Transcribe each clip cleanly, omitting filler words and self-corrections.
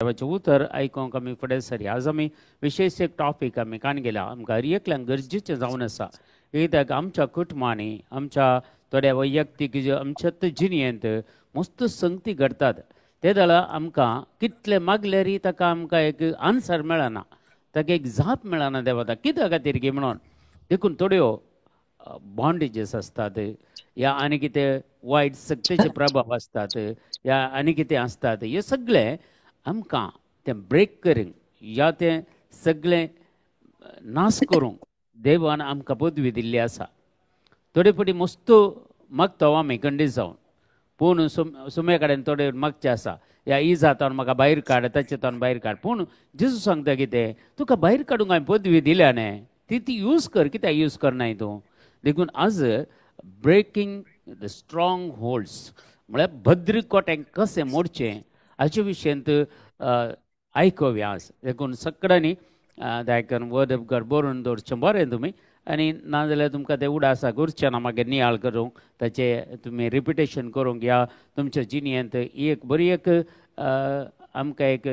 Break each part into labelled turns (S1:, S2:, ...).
S1: देवाचें उतर आयकूंक आमी फुडें सरी. आज आमी विशेश एक टॉपीक आमी कान गेल्या, आमकां हर एकल्यांक गरजेचें जावन आसा. कित्याक आमच्या कुटुंबांनी, आमच्या थोड्या वैयक्तीक आमच्या जिणेंत मस्त संगती घडटात. ते जाल्यार आमकां कितले मागल्यारय ताका आमकां एक आन्सर मेळना, ताका एक जाप मेळना देवा कित्या खातीर गी म्हणून. देखून थोड्यो बॉन्डेजीस आसतात या आनी कितें वायट शक्तीचे प्रभाव आसतात या आनी कितें आसतात, हे सगळें आमकां तें ब्रेक करूंक या तें सगळें नाश करूंक देवान आमकां पदवी दिल्ली आसा. थोडे फावटी मस्त मागता आमी खंडीत जावन, पूण सुमे कडेन थोडे मागचें आसा, ह्या इजातान म्हाका भायर काड, ताचे तान भायर काड. पूण जेजू सांगता कितें, तुका भायर काडूंक हांवें पदवी दिल्या न्ही, ती ती यूज कर, कित्याक यूज करनाय तूं. देखून आज ब्रेकींग the strong holds म्हळ्यार भद्र कोट्यांक कशें मोडचें हाचे विशयंत आयकुया आज. देखून सगळ्यांनी दायकन वर्ड ऑफ गॉड बरोवन दवरचें बरें तुमी, आनी नाजाल्यार तुमकां तें उडासा करचें ना, मागीर नियाळ करूंक ताचें तुमी रिपिटेशन करूंक या तुमच्या जिणेंत एक बरी एक आमकां एक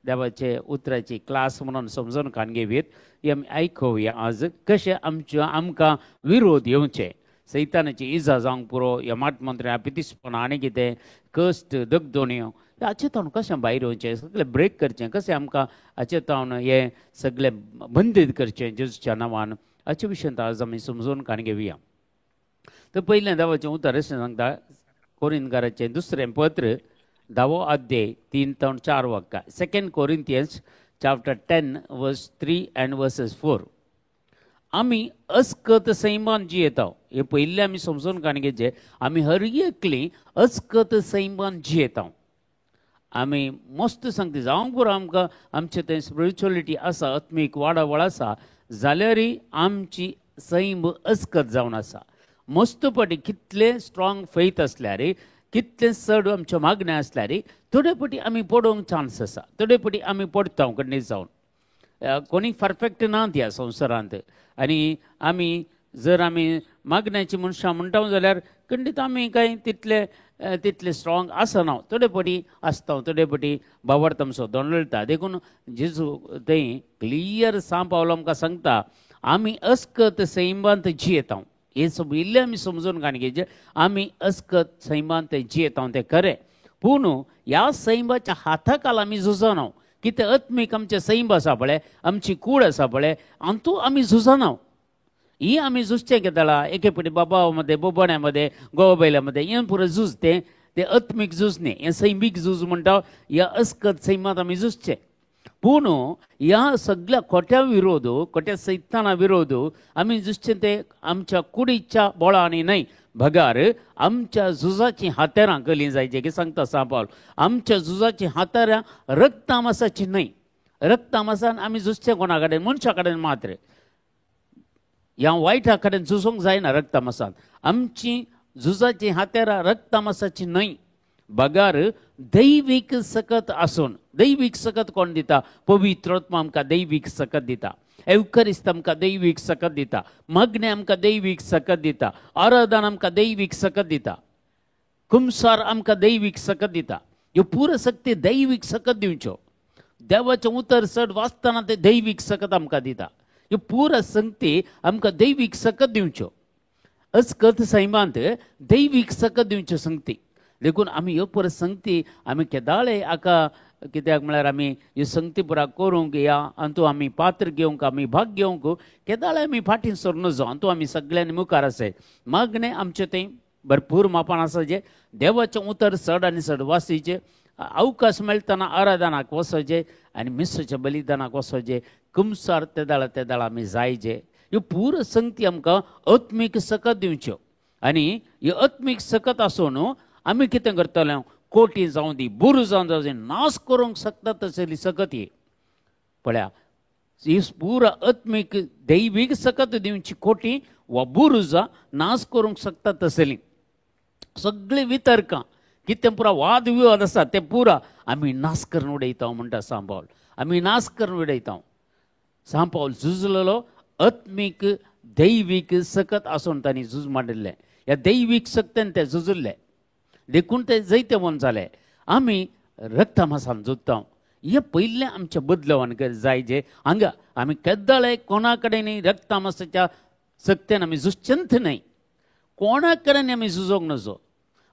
S1: देवाचे उतराची क्लास म्हणून समजून कान घेवयेत. ही आमी आयकुया आज कशें आमच्यो आमकां विरोध येवचे, सैतानाची इजा जावंक पुरो, ह्या माटमंत्र्या पितिसपणां आनी कितें कश्ट दगदोण्यो हाचे तावन कशें भायर येवचें, सगळें ब्रेक करचें, कशें आमकां हाचे तावन हें सगळें बंदीत करचें जेजूच्या नांवान, हाचे विशयांत आज आमी समजून कान घेवया. तर पयलें देवाचें उतर अशें सांगता, कोरिंतकाराचें दुसरें पत्र 10वो अध्याय 3 ते 4 वाक्यां, 2 Corinthians chapter 10 verse 3 and verses 4. आमी अस्कत सैमान जियेता, हे पयलें आमी समजून कान घेवचें. आमी हर एकली अस्कत सैमान जियेता. आमी मस्त सांगता जावंक पुरो आमकां आमचें तें स्पिरिच्युअलिटी आसा, आत्मीक वाडावळ आसा, जाल्यारय आमची सैम अस्कत जावन आसा. मस्त फावटी कितलें स्ट्रॉंग फेथ आसल्यार, कितलें चड आमच्यो मागण्यो आसल्यार थोडे फावटी आमी पडोवंक चान्स आसा, थोडे फावटी आमी पडटा खंडीत जावन. कोणी परफेक्ट ना ह्या संवसारांत, आनी आमी जर आमी मागण्याची मनशां म्हणटा जाल्यार खंडीत आमी कांय तितले तितले स्ट्रॉंग आसना, थोडे फावटी आसता, थोडे फावटी बावडता आमचो दोंडळटा. देखून जेजू थंय क्लियर सांव पावलो आमकां सांगता, आमी अस्कत सैमांत जियेता. हें इल्लें आमी समजून कान घेवचें, आमी अस्कत सैमांत जियेता तें खरें, पूण ह्या सैमाच्या हाता खाला आमी झुजना. कितें आत्मीक आमचें सैम आसा पळय, आमची कूड आसा पळय, हातूंत आमी झुजना. ही आमी झुजचें कितें जालां, एके फावटी बाबा मदें, बोबण्या मदें, गोवा बैला मदें, हें पुरो झूज तें तें आत्मीक झूज न्ही, हें सैमीक झूज म्हणटा. ह्या अस्कत सैमांत आमी झुजचें, पूण ह्या सगळ्या खोट्या विरोध, खोट्या सैताना विरोध आमी झुजचें तें आमच्या कुडीच्या बळांनी न्हय, बगार आमच्या झुजाचीं हातेरां कली जायचे की सांगता सांव पावल, आमच्या झुजाचीं हातेरां रक्तामासाची न्हय. रक्तामासान आमी झुजचें कोणा कडेन, मनशा कडेन मात्र, ह्या वायटा कडेन झुजूंक जायना रक्तामासान. आमची झुजाचीं हातेरां रक्तामासाची न्हय, बगार दैवीक सकत आसून. दैवीक सकत कोण दिता? पवित्र आत्मा आमकां दैवीक सकत दिता, एवकरिस्त आमकां दैवीक सकत दिता, मागणें आमकां दैवीक सकत दिता, आराधन आमकां दैवीक सकत दिता, कुमसार आमकां दैवीक सकत दिता. ह्यो पुरो शक्ती दैवीक सकत दिवच्यो. देवाचें उतर चड वाचतना तें दैवीक सकत आमकां दिता. ह्यो पुरो शक्ती आमकां दैवीक सकत दिवच्यो. अस्कत सैमांत दैवीक सकत दिवच्यो संगती. देखून आमी ह्यो पुरो संगती आमी केदाळे हाका कित्याक म्हळ्यार आमी ह्यो संगती पुरा करूंक या हातूंत आमी पात्र घेवंक, आमी भाग घेवंक केदाळे आमी फाटीं सरून जावं. हातूंत आमी सगळ्यांनी मुखार आसाय. मागणें आमचें थंय भरपूर मापान आसा, जें देवाचें उतर चड आनी चड वासीचें, अवकाश मेळटना आराधनाक वचचें आनी मिसाच्या बलिदानाक वचचें, कुमसार तेदाळा तेदाळा आमी जायचे. ह्यो पुरो संगती आमकां आत्मीक सकत दिवच्यो. आनी ह्यो आत्मीक सकत आसून आमी कितें करतले, कोटी जावं दी, बुरू जावं दी, नाश करूंक शकता तसली सकत ही. पळया, ही पुरा आत्मीक दैवीक सकत दिवची कोटी वा बुरुजां नाश करूंक शकता तसली सगळीं वितर्कां कितें पुरा वाद विवाद आसा ते पुरा आमी नाश करून उडयता म्हणटा सांव पावल. आमी नाश करून उडयता. सांव पावल झुजलेलो आत्मीक दैवीक सकत आसून तांणी झूज मांडिल्लें. ह्या दैवीक शक्तेन ते झुजुल्ले, देखून ते जैतवंत जाले. आमी रक्तमासान झुजता, हें पयलें आमचें बदलवण जाय जे हांगा आमी केद्दाळे कोणा कडेन रक्तामासाच्या सक्तेन आमी झुजचेंच न्हय, कोणा कडेन आमी झुजोंक नजो.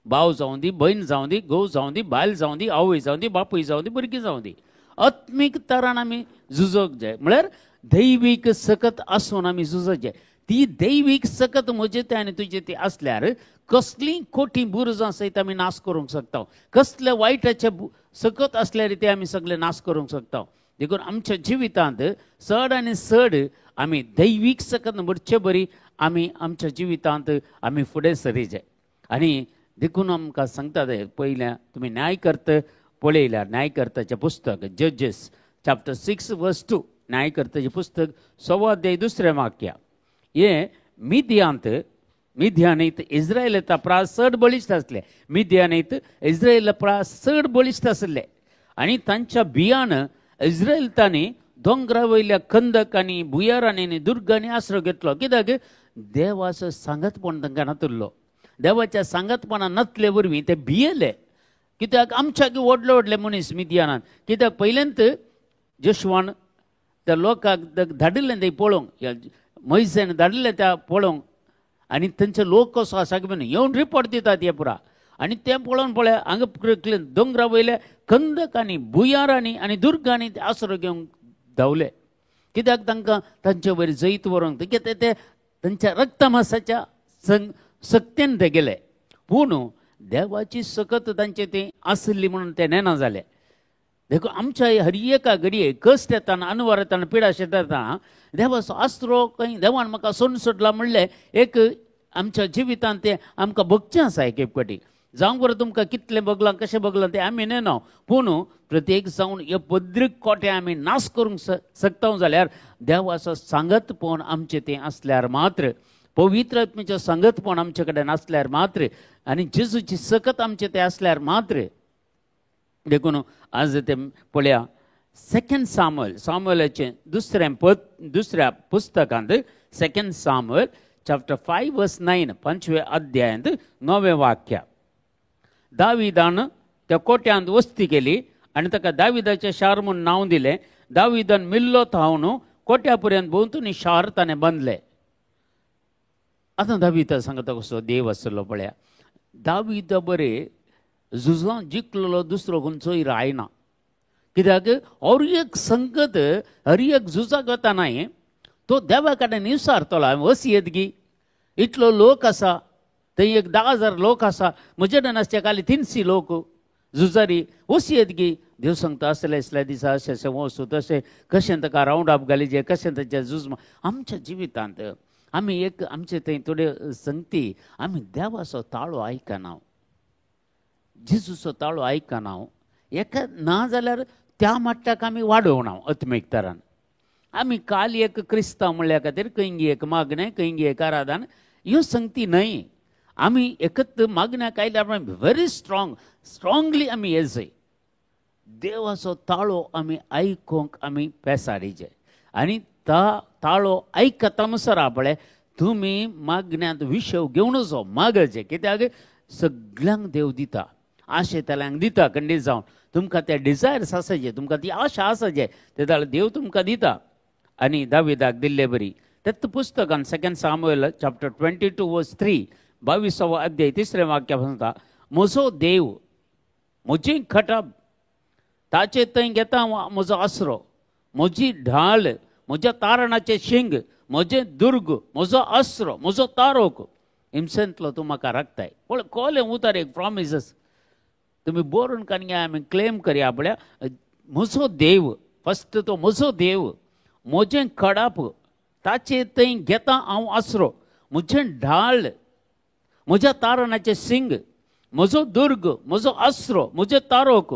S1: भाव जावं दी, भयण जावं दी, घोव जावं दी, बायल जावं दी, आवय जावं दी, बापूय जावं दी, भुरगीं जावं दी, आत्मीक तरान आमी झुजोंक जाय. म्हळ्यार दैवीक सकत आसून आमी झुजोंक जाय. ती दैवीक सकत म्हजे ते आनी तुजे ती आसल्यार कसलीं खोटी बुरजां सयत आमी नाश करूंक शकता, कसले वायटाचे सकत आसल्यार ते आमी सगळे नाश करूंक शकता. देखून आमच्या जिवितांत चड आनी चड आमी दैवीक सकत भरचे बरी आमी आमच्या जिवितांत आमी फुडें सरी जाय. आनी देखून आमकां सांगता ते पयलें तुमी न्यायकर्त पळयल्यार न्यायकर्ताचें पुस्तक जजेस चॅप्टर 6 वर्स 2, न्यायकर्ताचें पुस्तक 1.25 अध्याय 2 वाक्य. हें मिद्यांत मिद्यानीत इस्रायला प्रास चड बळिश्ट आसले, मिद्यानीत इस्रायला प्रास चड बळिश्ट आसले आनी तांच्या भियान इस्रायलतांनी दोंगरा वयल्या खंदकांनी भुयारांनी आनी दुर्गांनी आसरो घेतलो. कित्याक देवाचो सांगातपण तांकां नातुल्लो. देवाच्या सांगातपणा नातले वरवीं ते भियेले. कित्याक आमच्या व्हडले व्हडले मनीस मिद्यानान, कित्याक पयल्यांत जशवान त्या लोकांक धाडिल्लें ते पळोवंक, मोयजेन धाडिल्लें त्या पळोवंक आनी थंयचे लोक कसो आसा की येवन रिपोर्ट दितात हे पुरा. आनी तें पळोवन पळय हांगा दोंगरा वयल्या खंदकांनी भुयारांनी आनी दुर्गांनी ते आसरो घेवंक धांवले. कित्याक तांकां तांचे वयर जैत व्हरूंक कित्याक ते तांच्या रक्तमासाच्या सक्तेन ते गेले. पूण देवाची सकत तांचे ती आसली म्हणून ते नेना जाले. देखून आमच्या हर एका घडये कश्ट येताना, अनवर येताना, पिडा येताना देवाचो आसरो खंय देवान म्हाका सोडून सोडला म्हणलें एक आमच्या जिवितांत तें आमकां भोगचें आसा. एक एक फावटी जावं बरें तुमकां कितलें भोगलां कशें भोगलां तें आमी नेना, पूण प्रत्येक जावन हे पद्रीक कोटे आमी नाश करूंक शकता जाल्यार देवाचो सांगतपण आमचें तें आसल्यार मात्र, पवित्र आत्म्याचें सांगतपण आमचे कडेन आसल्यार मात्र आनी जेजूची सकत आमचें तें आसल्यार मात्र. देखून आज ते पळया सेकंड सामुएल, सामुएलाचें दुसऱ्या पुस्तकांत सेकंड सामुएल चॅप्टर 5 वर्स 9, 5व्या अध्यायांत 9वें वाक्य. दाविदान त्या कोट्यांत वस्ती केली आनी ताका दाविदाचें शार म्हूण नांव दिलें. दाविदान मिल्लो थावन कोट्या पर्यंत भोंवतणी शार ताणें बांदलें. आतां दाविदा सांगता कसो देव आसलो पळया. दाविदा बरें झुजां जिखलेलो दुसरो खंयचोय रायना. कित्याक हर एक संगत हर एक झुजाक वता न्हय तो देवा कडेन विचारतलो, हांवें वसयेत गी इतलो लोक आसा थंय एक 10,000 लोक आसा, म्हजे कडेन आसचे खाली 300 लोक झुजारी, वसयेत गी. देव सांगता असले असल्या दिसा अशें अशें वचूं तशें कशें ताका रावंड अप घाली कशें ताचें झूज. आमच्या जिवितांत आमी एक आमचे थंय थोड्यो संगती आमी देवाचो ताळो आयकना, जेजूचो ताळो आयकना. एका ना जाल्यार त्या मट्टाक आमी वाडोवना आत्मीक तरान. आमी काल एक क्रिस्तांव म्हणल्या खातीर खंयगी एक मागणें खंयगी एक आराधन ह्यो संगती न्हय. आमी एकत मागण्याक आयल्यार व्हेरी स्ट्रॉंग स्ट्रॉंगली आमी येजय देवाचो ताळो आमी आयकूंक आमी पेसाडीचे आनी ताळो आयकता म्हणसर पळय तुमी मागण्यांत विशव घेवनच मागचे. कित्याक सगल्यांक देव दिता, आशेतल्यांक दिता. खंडीत जावन तुमकां ते डिजायर्स आसाचे, तुमकां ती आशा आसाचे ते जाल्यार देव तुमकां दिता. आनी दाविदाक दिल्ले बरी तेच पुस्तकान सेकंड सामुएल चॅप्टर 22 वर्स 3, 22वो अध्याय 3रें वाक्य सांगता, म्हजो देव म्हजी खटाप ताचे थंय घेता म्हजो आसरो, म्हजी ढाल, म्हज्या तारणाचें शिंग, म्हजें दुर्ग, म्हजो आसरो, म्हजो तारोक, हिंसेंतलो तूं म्हाका राखताय. पळय कोलें उतर एक प्रॉमिसीस तुमी बरोवन काडून आमी क्लेम करया. पळया म्हजो देव, फस्ट तो म्हजो देव, म्हजें खडाप ताचे थंय घेता हांव आसरो, म्हजें ढाल, म्हज्या तारणाचें सिंग, म्हजो दुर्ग, म्हजो आसरो, म्हजें तारोक,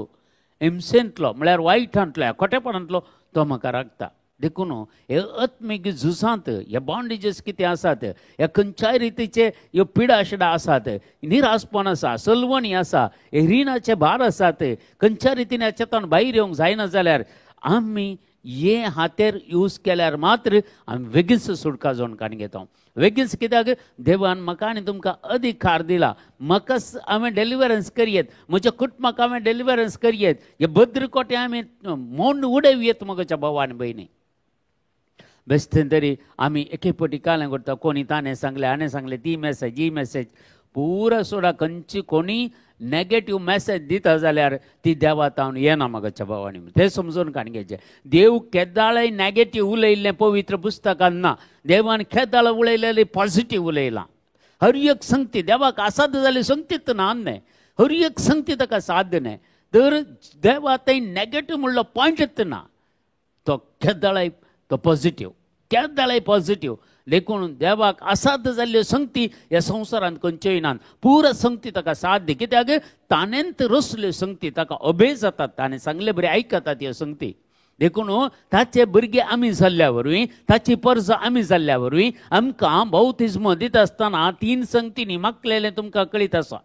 S1: हिंसेंतलो म्हळ्यार वायटांतलो खोटेपणांतलो तो म्हाका राखता. देखून हे आत्मीक झुजांत हे बॉन्डेजीस कितें आसात, हे खंयच्याय रितीचे ह्यो पिडा शिडा आसात, निराशपण आसा, सलवणी आसा, हे रिणाचे भार आसात, खंयच्या रितीन ह्या चेतान भायर येवंक जायना जाल्यार आमी हे हातेर यूज केल्यार मात्र आमी वेगीच सुटका जावन काडून घेता. वेगीच कित्याक देवान म्हाका आनी तुमकां अधिकार दिला. म्हाका हांवें डेलिवरन्स करयेत, म्हज्या कुटुंबाक हांवें डेलिवरन्स करयेत, हे भद्र कोटे आमी मोंड उडयत म्हज्या भाव आनी भयणी. बेश्टें तरी आमी एके पटी कालें करता, कोणी ताणें सांगलें हाणें सांगलें, ती मॅसेज ही मॅसेज पुरा सोडा. खंयची कोणी नेगेटीव मॅसेज दिता जाल्यार ती देवा तावन येना म्हाका भावांनी. तें समजून काडून घेवचें. देव केदाळय नेगेटीव उलयल्लें पवित्र पुस्तकान ना. देवान केदाळ उलयलें पॉझिटीव उलयलां. हर एक संगती देवाक आसात जाल्यार संगतीत ना न्हय, हर एक संगती ताका साध्य न्हय. तर देवा थंय नेगेटीव म्हणलो पॉयंटच ना, तो केदाळय तो पॉझिटीव, केदाळय पॉझिटीव. देखून देवाक असाध्य जाल्ल्यो संगती ह्या संवसारांत खंयच्योय ना. पुरा संगती ताका साध्य, कित्याक ताणेंत रचल्यो संगती ताका अभेय जातात, ताणें सांगले बरें आयकतात ह्यो संगती. देखून ताचे भुरगे आमी जाल्ल्या वरवीं, ताची परजा आमी जाल्ल्या वरवीं आमकां बौतिज्म दिता आसतना तीन संगतींनी मागलेलें तुमकां कळीत आसा.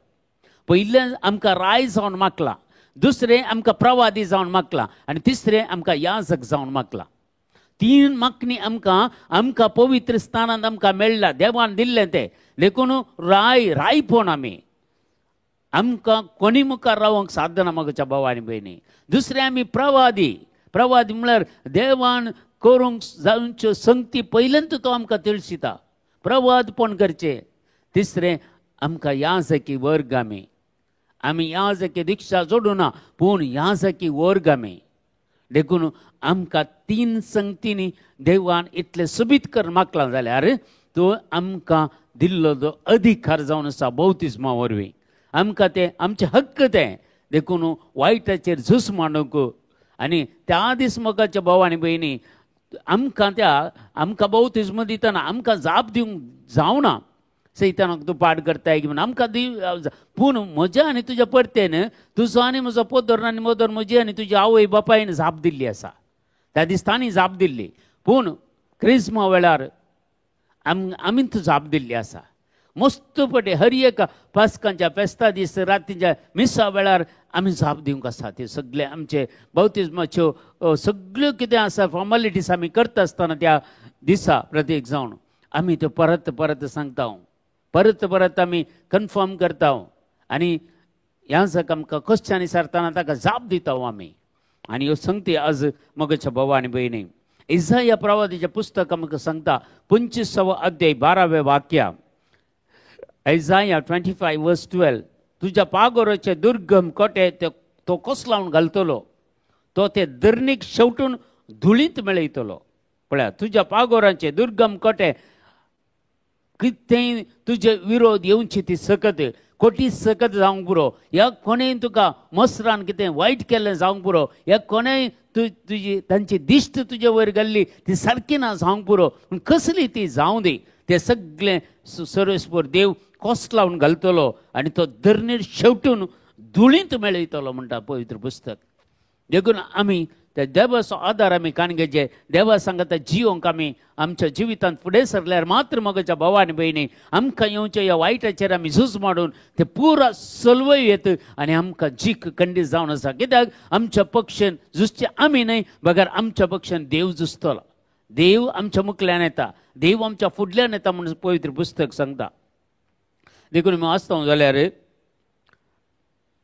S1: पयलें आमकां राय जावन मागलां, दुसरें आमकां प्रवादी जावन मागलां आनी तिसरें आमकां याजक जावन मागलां. तीन मागणी आमकां आमकां पवित्र स्थानांत आमकां मेळ्ळा, देवान दिल्लें तें. देखून राय रायपण आमी आमकां कोणी मुखार रावंक साध्य ना म्हज्या भाव आनी भयणी. दुसरें आमी प्रवादी, प्रवादी म्हळ्यार देवान करूंक जावच्यो संगती पयल्यांत तो आमकां तिळशिता, प्रवादपण करचें. तिसरें आमकां याजकी वर्ग, आमी आमी याजकी दिक्षा जोडूना पूण याजकी वर्ग आमी. देखून आमकां तीन संगतींनी देवान इतलें सोबीत कर मागलां जाल्यार तो आमकां दिल्लो जो अधिकार जावन आसा बौतिज्मा वरवीं आमकां तें आमचें हक्क तें. देखून वायटाचेर झूज मांडूंक आनी त्या दीस मोगाच्या भाव आनी भयणी आमकां त्या आमकां बौतिज्म दितना आमकां जाप दिवंक जावना, सैतानाक तूं पाड करताय की म्हण आमकां दी, पूण म्हज्या आनी तुज्या परतेन तुजो आनी म्हजो पोदर आनी मोदर म्हजी आनी तुजी आवय बापायन जाप दिल्ली आसा. त्या दीस तांणी जाप दिल्ली, पूण क्रिज्मा वेळार आमीच जाप दिल्ली आसा. मस्त पटे हर एक पास्कांच्या फेस्ता दीस रातीच्या मिसा वेळार आमी जाप दिवंक आसा. ते सगळे आमचे बौतिज्माच्यो सगळ्यो कितें आसा फॉर्मेलिटीज आमी करता आसतना त्या दिसा प्रत्येक जावन आमी त्यो परत परत सांगता, परत परत आमी कन्फर्म करता आनी ह्या जाका आमकां क्वेश्चन विचारतना ताका जाप दिता आमी. आनी ह्यो संगती आज मगच्या भाव आनी भयणी. इजाया प्रवादीचें पुस्तक आमकां सांगता 25वो अध्याय 12वें वाक्य, इजाया 25:12, तुज्या पागोराचे दुर्गम कोटे तो कोसलावन घालतलो, तो ते धरणीक शेवटून धुळींत मेळयतलो. पळया, तुज्या पागोराचे दुर्गम कोटे, कितेंय तुजे विरोध येवची ती सकत कोटी सकत जावंक पुरो, ह्या कोणेय तुका मसरान कितें वायट केल्लें जावंक पुरो, ह्या कोणेय तुजी तांची दिश्ट तुजे वयर घाल्ली ती सारकी ना जावंक पुरो, पूण कसली ती जावं दी, ते सगळें सर्वेस्पर देव कोस लावन घालतलो आनी तो धरणीर शेवटून धुळींत मेळयतलो म्हणटा पवित्र पुस्तक. देखून आमी त्या देवाचो आदार आमी काणगेचे देवा सांगता जियोंक आमी आमच्या जिवितांत फुडें सरल्यार मात्र मगच्या भाव आनी भयणी आमकां येवच्या ह्या वायटाचेर आमी झूज मांडून ते पुरा सलवय येत आनी आमकां जीक खंडीत जावन आसा. कित्याक आमच्या पक्षान झुजचे आमी न्हय, बगर आमच्या पक्षान देव झुजतलो. देव आमच्या मुखल्यान येता, देव आमच्या फुडल्यान येता म्हूण पवित्र पुस्तक सांगता. देखून आमी वाचता जाल्यार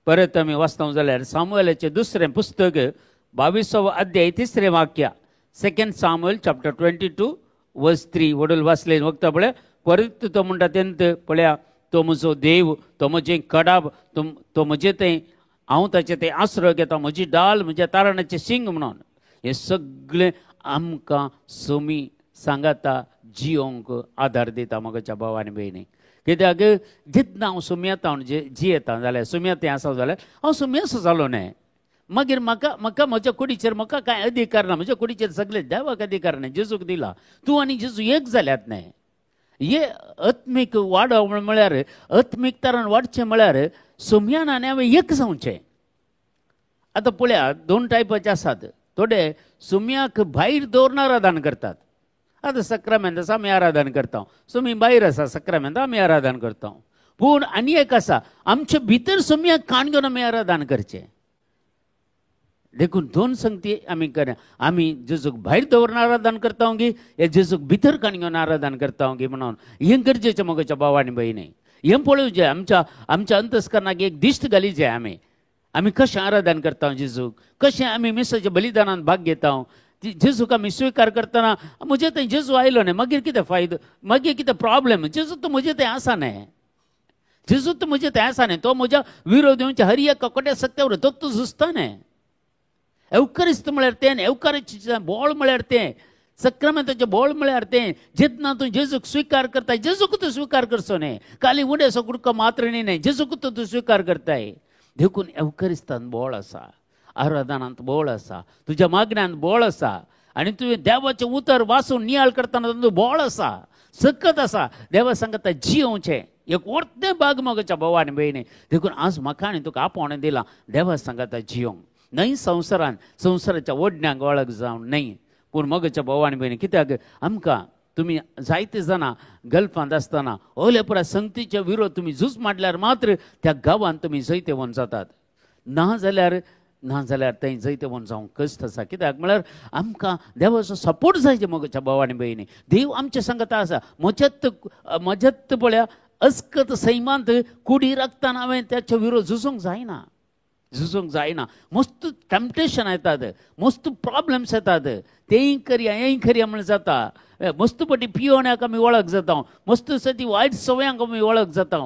S1: परत आमी वाचता जाल्यार सामुएलाचें दुसरें पुस्तक 22वो अध्याय 3रें वाक्य, 2 सामुएल चॅप्टर 22:3 वडील वाचले वखता पळय. परत तो म्हणटा तेन्ना पळया, तो म्हजो देव, तो म्हजें कडाब, तो म्हजें तें हांव ताचें तें आसरो घेता, म्हजी डाल म्हज्या तारणाचें शिंग म्हणून. हें सगळें आमकां सोमी सांगाता जियोंक आदार दिता म्हज्या भाव आनी भयणी. कित्याक जितना हांव सुमयेता हांव जियेता जाल्यार सुमयेत आसा जाल्यार हांव सुमयेसो जालो न्हय, मागीर म्हाका म्हाका म्हज्या कुडीचेर म्हाका कांय अधिकार ना. म्हज्या कुडीचेर सगळे देवाक अधिकार न्हय, जेजूक दिला. तूं आनी जेजू एक जाल्यात न्हय. हे आत्मीक वाडप म्हळ्यार आत्मीक तरान वाडचें म्हळ्यार सुमयान आनी हांवें एक जावचें. आतां पळया दोन टायपाचे आसात. थोडे सुमयाक भायर दवरून आराधन करतात. आतां सक्रामेंत आसा आमी आराधन करता, सुमी भायर आसा सक्रामेंत आमी आराधन करता. पूण आनी एक आसा, आमचे भितर सुमयाक काण घेवन आमी आराधन करचें. देखून दोन संगती आमी कर, आमी जेजूक भायर दवरून आराधन करता गी हे जेजूक भितर काण घेवन आराधन करता गी म्हणून हें गरजेचें म्हज्या भाव आनी भयणी. हें पळोवचें आमच्या आमच्या अंतस्करणाक एक दिश्ट घाली जाय. आमी आमी कशें आराधन करता जेजूक, कशें आमी मिसाच्या बलिदानान भाग घेता. जेजूक आमी स्विकार करतना म्हजे थंय जेजू आयलो न्ही, मागीर कितें फायदो, मागीर कितें प्रॉब्लेम? जेजू तो म्हजे थंय आसा न्ही, जेजू तो म्हजे थंय आसा न्ही, तो म्हज्या विरोध येवच्या हर एक कोट्या सत्यावर तो तूं झुजता न्ही. एवकरिस्त म्हळ्यार तें, एवकारिस्ताचें बोळ म्हळ्यार तें, सक्रामेंताचें बोळ म्हळ्यार तें. जेन्ना तूं जेजूक स्विकार करताय, जेजूक तूं स्विकार करचो न्ही, काली उड्याचो कुडको मात्र न्ही, जेजूक तूं स्विकार करताय. देखून एवकरिस्तान बोळ आसा, आराधनांत बोळ आसा, तुज्या मागण्यांत बोळ आसा, आनी तुवें देवाचें उतर वाचून नियाळ करतना तातूंत बोळ आसा, सकत आसा. देवा सांगता जियोवचें एक वर्तें भाग म्हज्या भाव आनी भयणी. देखून आज म्हाका आनी तुका आपोवणें दिलां देवा सांगता जियोंक, न्हय संवसारान संवसाराच्या ओडण्यांक वळख जावन न्हय, पूण म्हज्या भाव आनी भयणी. कित्याक आमकां तुमी जायते जाणां गल्फांत आसतना ओले पुरा संगतीचे विरोध तुमी झूज मांडल्यार मात्र त्या गांवांत तुमी जैतेवन जातात, ना जाल्यार ना जाल्यार थंय जैतेवन जावंक कश्ट आसा. कित्याक म्हळ्यार आमकां देवाचो सपोर्ट जाय म्हज्या भाव आनी भयणी. देव आमचे सांगता आसा, म्हज्यात म्हज्यात पळया अस्कत सैमांत कुडी राखतना हांवें त्याचे विरोध झुजूंक जायना, झुजूंक जायना. मस्त टेम्पटेशन येतात, मस्त प्रॉब्लम्स येतात, तेंय करया हेंय करया म्हण जाता. मस्त पटी पियोण्याक आमी वळख जाता, मस्त ती वायट सवयांक आमी वळख जाता.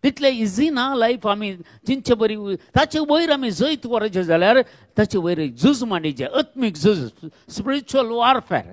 S1: तितलें इजी ना लायफ आमी जिंचे बरी ताचे वयर आमी जैत व्हरचें जाल्यार ताचे वयर झूज मांडीचें, आत्मीक झूज, स्पिरिच्युअल वॉरफेअर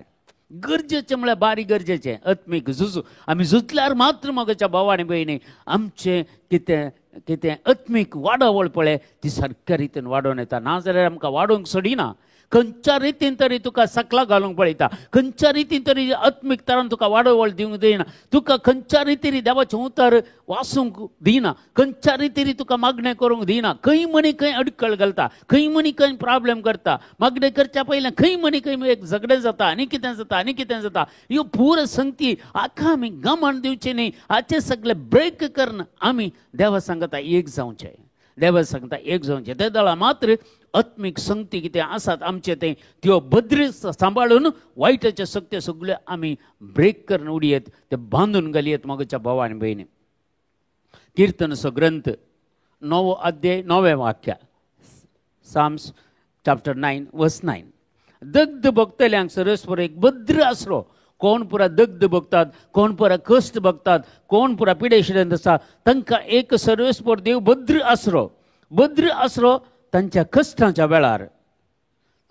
S1: गरजेचें म्हळ्यार बारीक गरजेचें आत्मीक झूज आमी झुजल्यार मात्र म्हज्या भाव आनी भयणी आमचें कितें कितें आत्मीक वाडावळ पळय ती सारक्या रितीन वाडोवन येता. ना जाल्यार आमकां वाडोवंक सोडिना, खंयच्या रितीन तरी तुका सकला घालूंक पळयता, खंयच्या रितीन तरी आत्मीक तरान तुका वाडोवळ दिवंक दिना, तुका खंयच्या रितीन देवाचें उतर वाचूंक दिना, खंयच्या रितीन तुका मागणें करूंक दिना. खंय म्हणी खंय अडकळ घालता, खंय म्हणी खंय प्रॉब्लेम करता, मागणें करच्या पयलें खंय म्हणी खंय एक झगडें जाता आनी कितें जाता आनी कितें जाता. ह्यो पुरो संगती आख्खा आमी गमन दिवचें न्ही, हाचें सगळें ब्रेक करून आमी देवा सांगता एक जावचें, देवा सांगता एक जावचें. ते दळा मात्र आत्मीक संगती कितें आसात आमचे ते त्यो बद्री सांबाळून वायटाचे शक्ती सगळ्यो आमी ब्रेक करून उडयत, ते बांदून घालयत म्हज्या भाव आनी भयणी. किर्तनचो ग्रंथ 9 अध्याय 9 वाक्य, Psalms chapter 9 verse 9. दग्ध भोगतल्यांक सरस्वर एक बद्र आसरो. कोण पुरा दग्ध भोगतात, कोण पुरा कश्ट भोगतात, कोण पुरा पिडेशिडेंत आसा, तांकां एक सर्वेस्पर देव बद्र आसरो, बद्र आसरो तांच्या कश्टांच्या वेळार,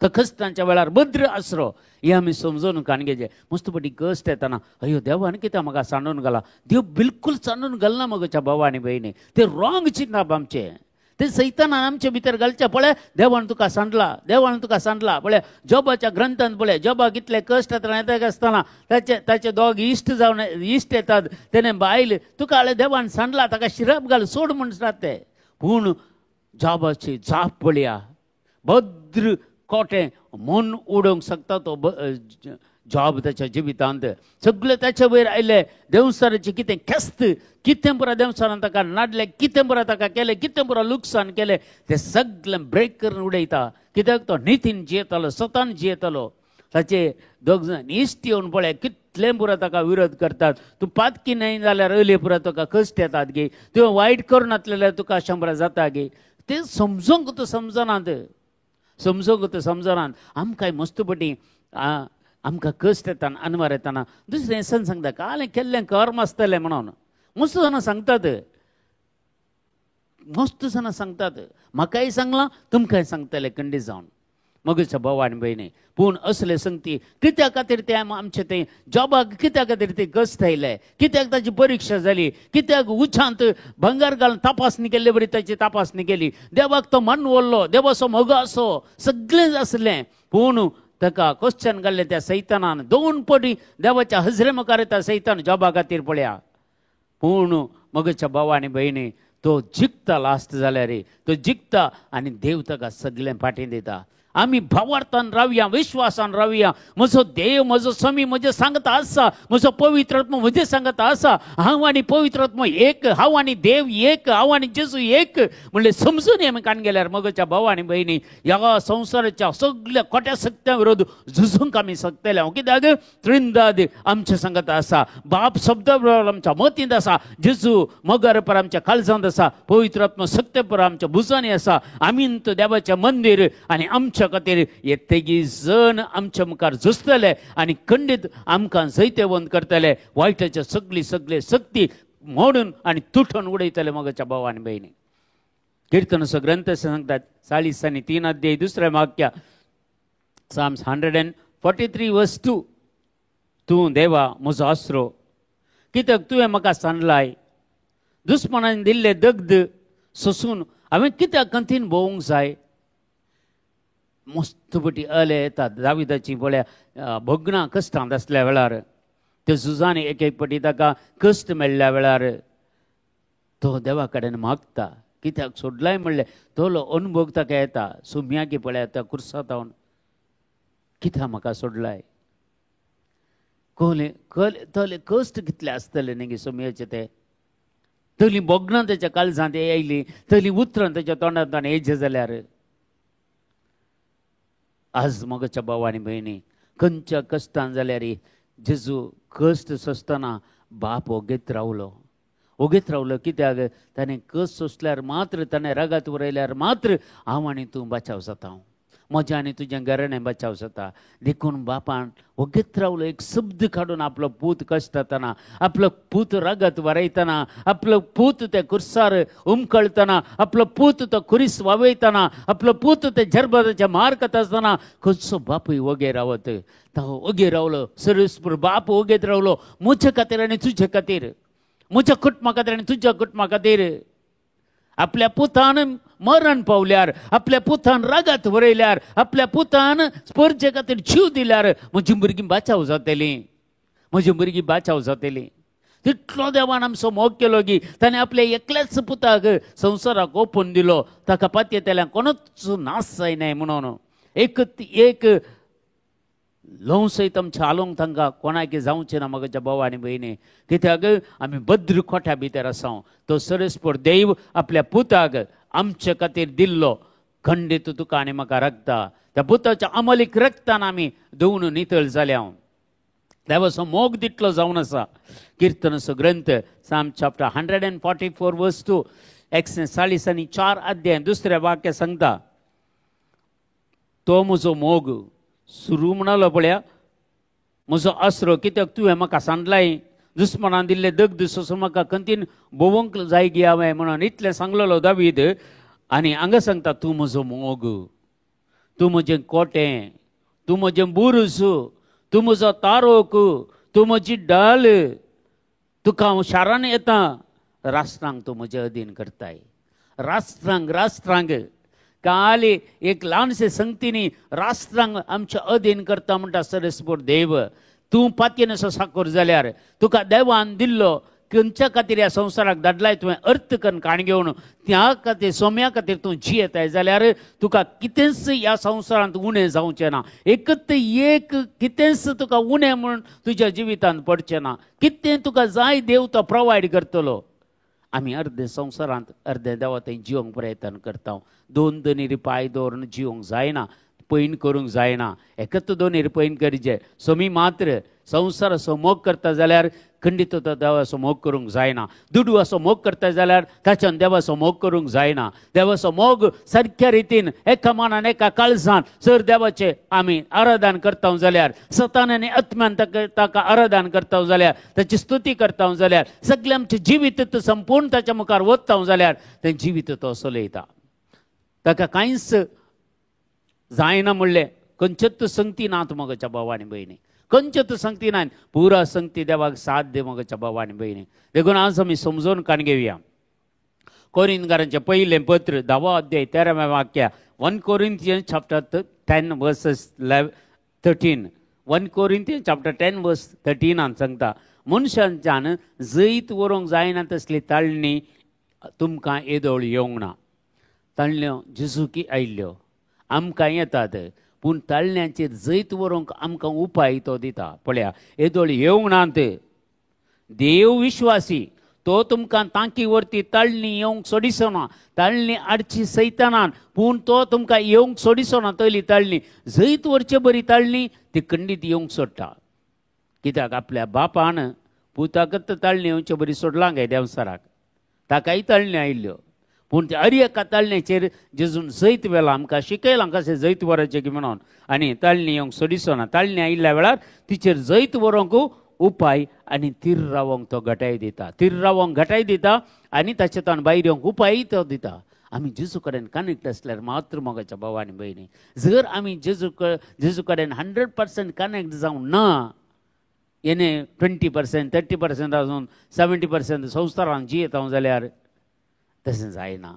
S1: त्या कश्टांच्या वेळार बद्र आसरो. हें आमी समजून काणगेचें. मस्त पटी कश्ट येतना अयो देवान कितें म्हाका सांडून घाला, देव बिलकूल सांडून घालना म्हज्या भाव आनी भयणी. ते रॉंग चिंतप आमचें, ते सैतानान आमचे भितर घालचें. पळय देवान तुका सांडला, देवान तुका सांडला. पळय जोबाच्या ग्रंथांत पळय जोबाक इतले कश्ट येता आसतना ताचे ताचे दोग इश्ट जावन इश्ट येतात, तेणें बायल तुका देवान सांडला, ताका शिराप घाल सोड म्हणटात ते. पूण जोबाची जाप पळया, भद्र कोटें मन उडोवंक शकता तो जॉब ताच्या जिवितांत. सगळे ताचे वयर आयले देंवचाराचें कितें खेस्त, कितें पुरा देंवचारान ताका नाडलें, कितें पुरा ताका केलें, कितें पुरा लुकसाण केलें, तें सगळें ब्रेक करून उडयता. कित्याक तो नितीन जियेतालो, स्वतान जियेतालो. ताचे दोग जाण इश्ट येवन पळय कितलें पुरा ताका विरोध करतात. तूं पातकी न्हय जाल्यार अयले पुरा तुका कश्ट येतात गे, तुवें वायट करून नासलें तुका शंबरां जाता गे. तें समजूंक तूं समजनात, समजूंक तूं समजनात. आमकां मस्त पटी आमकां कश्ट येतना अनवार येतना दुसरें सण सांगता काल केल्लें कर्म आसतलें म्हणून. मस्त जाणां सांगतात, मस्त जाणां सांगतात, म्हाकाय सांगलां तुमकांय सांगतलें खंडीत जावन मगेच्या भाव आनी भयणी. पूण असले संगती कित्या खातीर ते आमचे ते जॉबाक कित्या खातीर ते कश्ट आयले, कित्याक ताची परिक्षा जाली, कित्याक उच्चांत भंगार घालून तपासणी केल्ले बरी ताची तपासणी केली. देवाक तो मन वल्लो, देवाचो मोग आसो सगळें आसलें, पूण ताका क्वेश्चन घाल्लें त्या सैतानान. 2 पटी देवाच्या हजरे मुखार त्या सैतान जॉबा खातीर पळया. पूण मगेच्या भाव आनी भयणी तो जिखता लास्ट जाल्यार तो जिखता आनी देव ताका सगळें फाटीं दिता. आमी भावार्थान रावया, विश्वासान रावया. म्हजो देव म्हजो स्वामी म्हजें सांगता आसा, म्हजो पवित्र आत्मो म्हजें सांगता आसा. हांव आनी पवित्र आत्मो एक, हांव आनी देव एक, हांव आनी जेजू एक म्हणलें समजून आमी कान गेल्यार मगच्या भाव आनी भयणी ह्या संवसाराच्या सगल्या खोट्या सत्या विरोध झुजूंक आमी शकतले. हांव कित्याक त्रिंदाद आमचे सांगता आसा, बाप शब्द आमच्या मतींत आसा, जेजू मगर पर आमच्या काळजांत आसा, पवित्र आत्मो सत्य पर आमच्या भुजांनी आसा. आमी तो देवाचें मंदीर आनी आमच्या खातीर हे तेगी जण आमच्या मुखार झुजतले आनी खंडीत आमकां जैतेवंत करतले. वायटाच्या सगली सगले शक्ती मोडून आनी तुटून उडयतले मगच्या भाव आनी भयणी. किर्तनाचो ग्रंथ सांगतात 40 आनी 3 अध्याय दुसऱ्या वाक्या, Psalms 143 verse 2, तूं देवा म्हजो आसरो, कित्याक तुवें म्हाका सांडलाय? दुस्मनान दिल्ले दग्ध सोसून हांवें कित्याक कंतीन भोवूंक जाय? मस्त पटी अले येतात दाविदाची पळया भोगणां कश्टांत आसल्या वेळार, त्या झुजांनी एक एक पटी ताका कश्ट मेळ्ळ्या वेळार तो देवा कडेन मागता, कित्याक सोडलाय म्हणलें तोलो अनुभव ताका येता. सुम्याकी पळया त्या कुर्सांत कित्याक म्हाका सोडलाय? कोले तोले कश्ट कितले आसतले न्ही सुम्याचे, ते तली भोगणां तेच्या काळजांत येयली, तली उतरां तेच्या तोंडांत येयचे जाल्यार आज मगच्या भाव आनी भयणी खंयच्या कश्टान जाल्यार जेजू कश्ट सोंसतना बाप ओगेत रावलो, ओगेत रावलो. कित्याक ताणें कश्ट सोंसल्यार मात्र, ताणें रगात उरयल्यार मात्र हांव आनी तूं बचाव जाता, म्हजें आनी तुजें घराणें बचाव जाता. देखून बापान ओगेत रावलो, एक शब्द काडून आपलो पूत कश्टतना, आपलो पूत रगत वरयतना, आपलो पूत ते कुर्सार उमकळतना, आपलो पूत तो खुरीस वावयतना, आपलो पूत ते जर्बदाचे मार करता आसतना खंयचो बापूय ओगे रावत? तो ओगे रावलो. सर्वेस्पर बाप ओगेत रावलो म्हजे खातीर आनी तुजे खातीर, म्हज्या कुटुंबा खातीर आनी तुज्या कुटुंबा खातीर. आपल्या पुतान मरण पावल्यार, आपल्या पुतान रगत वरयल्यार, आपल्या पुतान स्पर्जे खातीर जीव दिल्यार म्हजी भुरगीं बाचाव जातली, म्हजी भुरगीं बाचाव जातली. तितलो देवान आमचो मोग केलो की ताणें आपल्या एकल्याच पुताक संवसाराक ओपून दिलो, ताका पातयेतल्यान कोणूच नाश जायनाय म्हणून. एक एक ल्हव सयत आमच्या आलोंक तांकां कोणाक जावचें ना म्हज्या भाव आनी भयणी, कित्याक आमी बद्र कोठ्या भितर आसा. तो सरस्पर देव आपल्या पुताक आमचे खातीर दिल्लो खंडीत तुका आनी म्हाका रगता, त्या पुताच्या अमलीक रगतान आमी धुवन नितळ जाल्या. देवाचो मोग तितलो जावन आसा. किर्तनाचो ग्रंथ Psalm chapter 144 verse 2, 140 आनी 4 अध्याय दुसऱ्या वाक्य सांगता, तो म्हजो मोग सुरू म्हणालो पळया म्हजो आसरो, कित्याक तुवें म्हाका सांडलाय? दुस्मनान दिल्ले दग्ध सोसून म्हाका कंतीन भोवंक जाय गी हांवें म्हणून इतलें सांगलेलो दावीद. आनी हांगा सांगता तूं म्हजो मोग, तूं म्हजें कोटें, तूं म्हजें बुरूस, तूं म्हजो तारोक, तूं म्हजी डाल, तुका हांव शारान येता, राष्ट्रांक तूं म्हजे अधीन करताय. राष्ट्रांक, राष्ट्रांक काली एक ल्हानशे संगतीनी राष्ट्रांक आमच्या अधीन करता म्हणटा सरस्पर देव. तूं पातयेन साकोर जाल्यार तुका देवान दिल्लो खंयच्या खातीर ह्या संवसाराक धाडलाय तुवें अर्थ करून काण घेवन त्या खातीर सोम्या खातीर तूं जियेताय जाल्यार तुका कितेंच ह्या संवसारांत उणें जावचें ना. एकच एक कितेंच तुका उणें म्हूण तुज्या जिवितांत पडचें ना. कितें तुका जाय देव तो प्रोवायड करतलो. आमी अर्दे संवसारांत अर्दे देवा थंय जिवंक प्रयत्न करता. दोन दोनी पांय दवरून जिवंक जायना, पैन करूंक जायना, एकच दोनी पैन करचे. सोमी मात्र संवसाराचो मोग करता जाल्यार खंडीत तो देवाचो मोग करूंक जायना. दुडवाचो मोग करता जाल्यार ताच्यान देवाचो मोग करूंक जायना. देवाचो मोग सारक्या रितीन एका मनान एका काळजान सर देवाचें आमी आराधन करता जाल्यार, सतान आनी आत्म्यान ताका आराधन करता जाल्यार, ताची स्तुती करता जाल्यार, सगळें आमचें जिवीत संपूर्ण ताच्या मुखार वता जाल्यार तें जिवीत तो चलयता. ताका कांयच जायना म्हणलें खंयचेच संगती नात म्हज्या भाव आनी भयणी, खंयचेच संगती ना, पुरा संगती देवाक साथ दे म्हज्या भाव आनी भयणी. देखून आज आमी समजून काण घेवया. कोरिंथकारांचें पयलें पत्र 10वो अध्याय 13व्या वाक्या, 1 Corinthians chapter 10 verses 13, 1 Corinthians chapter 10 verse 13 सांगता, मनशांच्यान जैत व्हरूंक जायना तसली ताळणी तुमकां येदोळ येवंक ना. ताळण्यो जेजूकी आयिल्ल्यो, आमकां येतात, पूण ताळण्यांचेर जैत व्हरूंक आमकां उपाय तो दिता. पळया येदोळ येवंक नात, देव विश्वासी, तो तुमकां तांकी वरती ताळणी येवंक सोडिसो ना, ताळणी आडची सैतानान, पूण तो तुमकां येवंक सोडिसो ना. तयली ताळणी जैत व्हरचे बरी ताळणी ती खंडीत येवंक सोडटा. कित्याक आपल्या बापान पुताकच ताळणी येवचे बरी सोडलां गे देंवचाराक, ताकाय ताळणी आयिल्ल्यो, पूण ते अर एका ताळण्याचेर जेजून जैत व्हेलां, आमकां शिकयलां कशें जैत व्हराचें की म्हणून. आनी ताळणी येवंक सोडिसो ना, ताळणी आयिल्ल्या वेळार तिचेर जैत व्हरूंक उपाय आनी तीर रावोंक तो घटाय दिता, तीर रावोंक घटाय दिता आनी ताचे ताण भायर येवंक उपाय तो दिता. आमी जेजू कडेन कनेक्ट आसल्यार मात्र मोगाच्या भाव आनी भयणी, जर आमी जेजू कडेन 100% कनेक्ट जावं ना, येणे 20% 30% आसून 70% संवसारान जियेता जाल्यार तशें जायना,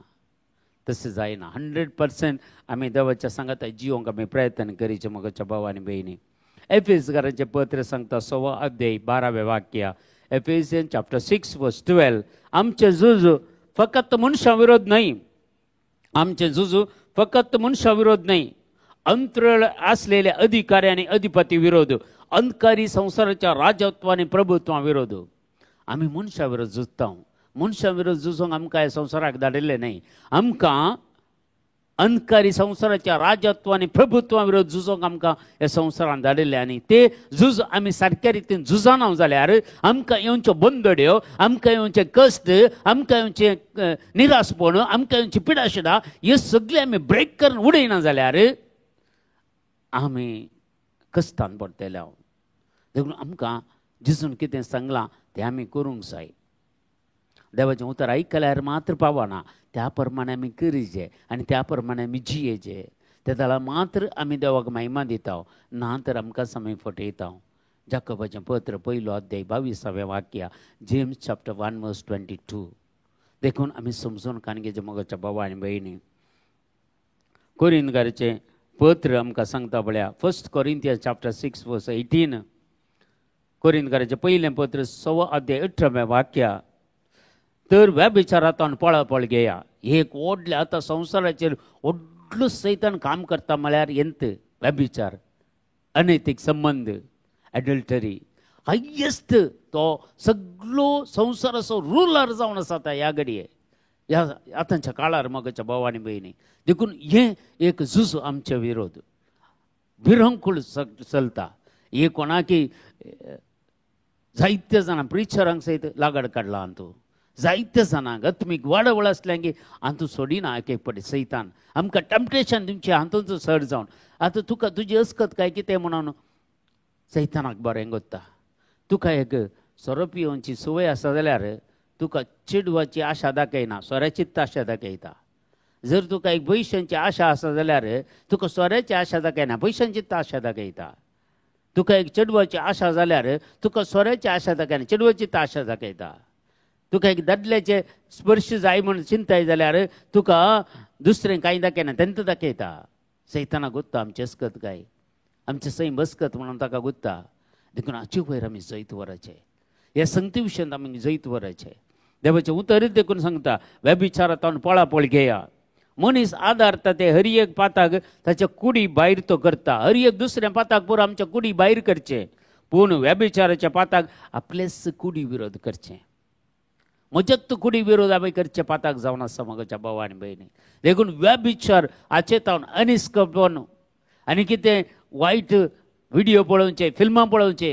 S1: तशें जायना. 100% आमी देवाच्या सांगाता जिवंक आमी प्रयत्न करीचे मोगाच्या भाव आनी भयणी. एफेसकारांचें पत्र सांगता 6 अध्याय 12वें वाक्य, एफेसियन चॅप्टर 6 वर्स 12, आमचें झूज फकत मनशां विरोध न्हय, आमचें झूज फकत मनशां विरोध न्हय, अंतरळ आसलेल्या अधिकारी आनी अधिपती विरोध, अंधकारी संवसाराच्या राजत्व आनी प्रभुत्वा विरोध. आमी मनशां विरोध झुजता, मनशां विरोध झुजूंक आमकां ह्या संवसाराक धाडिल्लें न्हय, आमकां अंधकारी संवसाराच्या राजत्व आनी प्रभुत्वा विरोध झुजोंक आमकां ह्या संवसारान धाडिल्लें. आनी ते झूज आमी सारक्या रितीन झुजाना जाल्यार आमकां येवच्यो बंदड्यो, आमकां येवचे कश्ट, आमकां येवचें निराशपण, आमकां येवची पिडाशिडा, हे सगळे आमी ब्रेक करून उडयना जाल्यार आमी कश्टान पडटले. देखून आमकां जेजून कितें सांगलां तें आमी करूंक जाय. देवाचें उतर आयकल्यार मात्र पावना, त्या प्रमाणे आमी करीचे आनी त्या प्रमाणे आमी जियेचे, ते जाल्यार मात्र आमी देवाक महिमा दिता, ना तर आमकां आमी फटयता. जाकोबाचें पत्र 1 अध्याय 22वें वाक्य, जेम्स चॅप्टर 1 वर्स 22. देखून आमी समजून कानगेचे मोगाच्या भावा आनी भयणी. कोरिंतकाराचें पत्र आमकां सांगता पळया, 1 कोरिंथियन चॅप्टर 6 वर्स 18, कोरिंतकाराचें पयलें पत्र 6 अध्याय 18वें वाक्य, तर व्यभिचारांतल्यान पळापळ घेया. एक व्हडलें आतां संवसाराचेर व्हडलो सैतान काम करता म्हळ्यार यंत व्यभिचार, अनैतीक संबंद, एडल्टरी, हायेस्ट तो सगळो संवसाराचो रुलर जावन आसा आतां ह्या घडये, ह्या आतांच्या काळार मोगाच्या भाव आनी भयणी. देखून हें एक झूज आमचे विरोध विरंकूळ चलता. हे कोणाकी जायते जाणां प्रिचरांक सयत लागड काडला हातूंत, जायते जाणांक आत्मीक वाडवळ आसल्यां की हातूंत सोडिना. एक एक फावटी सैतान आमकां टेम्पटेशन दिवचें हातूंत सर जावन आतां तुका तुजी अस्कत काय कितें म्हणून सैतानाक बरें गोत्ता. तुका एक सोरो पिवनची संवय आसा जाल्यार तुका चेडवाची आशा दाखयना, सोऱ्याचीच आशा दाखयता. जर तुका एक पयशांची आशा आसा जाल्यार तुका सोऱ्याची आशा दाखयना, पयशांचीच आशा दाखयता. तुका एक चेडवाची आशा जाल्यार तुका सोऱ्याची आशा दाखयना, चेडवाचीच आशा दाखयता. तुका एक दादल्याचे स्पर्श जाय म्हूण चिंताय जाल्यार तुका दुसरें कांय दाखयना, तेंत दाखयता. सैताना गुत्ता आमचें अस्कत काय, आमचें सैम बसकत म्हणून ताका गुत्ता. देखून हाचे वयर आमी जैत व्हराचें, ह्या संगती विशयांत आमी जैत व्हराचें. देवाचें उतरूच देखून सांगता व्यभिचारांतल्यान पळापळ घेया. मनीस आदारता ते हर एक पाताक ताच्या कुडी भायर तो करता, हर एक दुसऱ्या पाताक पुरो आमच्या कुडी भायर करचें, पूण व्यभिचाराच्या पाताक आपलेच कुडी विरोध करचें. म्हज्याच कुडी विरोध आमी करचे पाताक जावन आसा म्हज्या भाव आनी भयणी. देखून व्यभिचार हाचे तावन अनिस्कपण आनी कितें वायट व्हिडियो पळोवचे, फिल्मां पळोवचे,